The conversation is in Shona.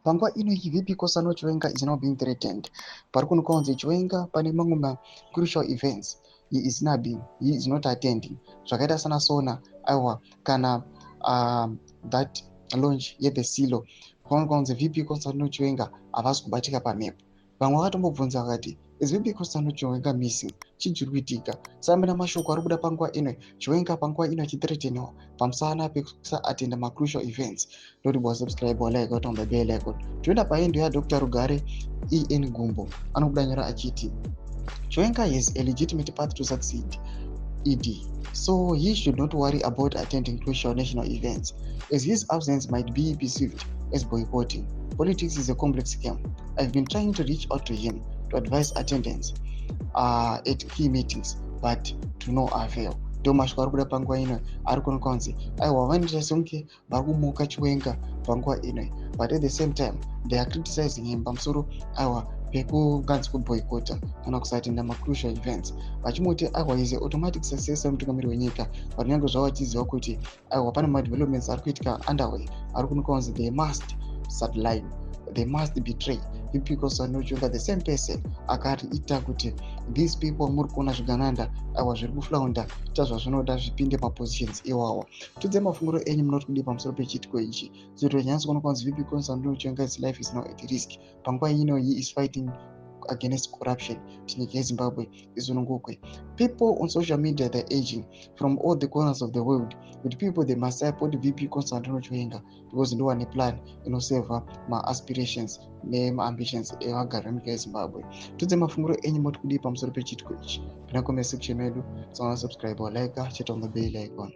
Panguva ino iyi, VP Constantino Chiwenga is now being threatened. Pari kuonekwa kunzi Chiwenga pane mamwe macrucial events he is not being, he is not attending, zvakaita sana SONA, aiwa, kana that launch yethe silo. Kuonekwa kunzi VP Constantino Chiwenga havasi kubatika pamhepo. Vamwe vakatombobvunza vakati, "Is VP Constantino Chiwenga missing? Chii chiri kuitika?" Sambena mashoko ari kuda panguva ino, Chiwenga panguva ino achithreateniwa pamusana pekusaattenda macrucial events. Ndoti bwa subscribe, walike, watomba bell icon. Toenda paendo yaDr Rugare En Gumbo, anobuda nyora achiti, "Chiwenga has a legitimate path to succeed ED, so he should not worry about attending crucial national events, as his absence might be perceived as boycotting. Politics is a complex game. I've been trying to reach out to him to advise attendance at key meetings, but to no avail." Ndo mashoko ari kuda panguva ino, ari kuonekwa kunzi aiwa, vanoita sekunge vari kumuka Chiwenga panguva ino, but at the same time they are criticizing him pamusoro, aiwa, pekunganzi kuboycota kana kusatenda macrucial events, vachimuti aiwa, is automatic success yemutungamiri wenyika. But kunyange zvavo vachiziva kuti aiwa, pane madevelopments ari kuitika underway, ari kuonekwa kunzi they must sideline, they must betray VP Constantino Chiwenga, the same person akariita kuti these people muri kuona zvigananda, aiwa, zviri kuflaunda ita zvazvinoda zvipinde mapositions iwawa. Tudze mafungiro enyu, munoti kudii pamusoro pechiitiko ichi? Zviro kuonekwa kunzi VP Constantino Chiwenga's life is now at risk. Panguva ino he is fighting against corruption kuti nyika yeZimbabwe isunungukwe. People on social media, they're urging from all the corners of the world kuti people, they must support VP Constantino Chiwenga because ndo wane plan inoseva maaspirations nemaambitions evagari venyika yeZimbabwe. Tudze mafungiro enyu, moti kudii pamusoro pechiitiko ichi? Pina comment section yedu. Tsana subscribe, like, cheta on the bell icon.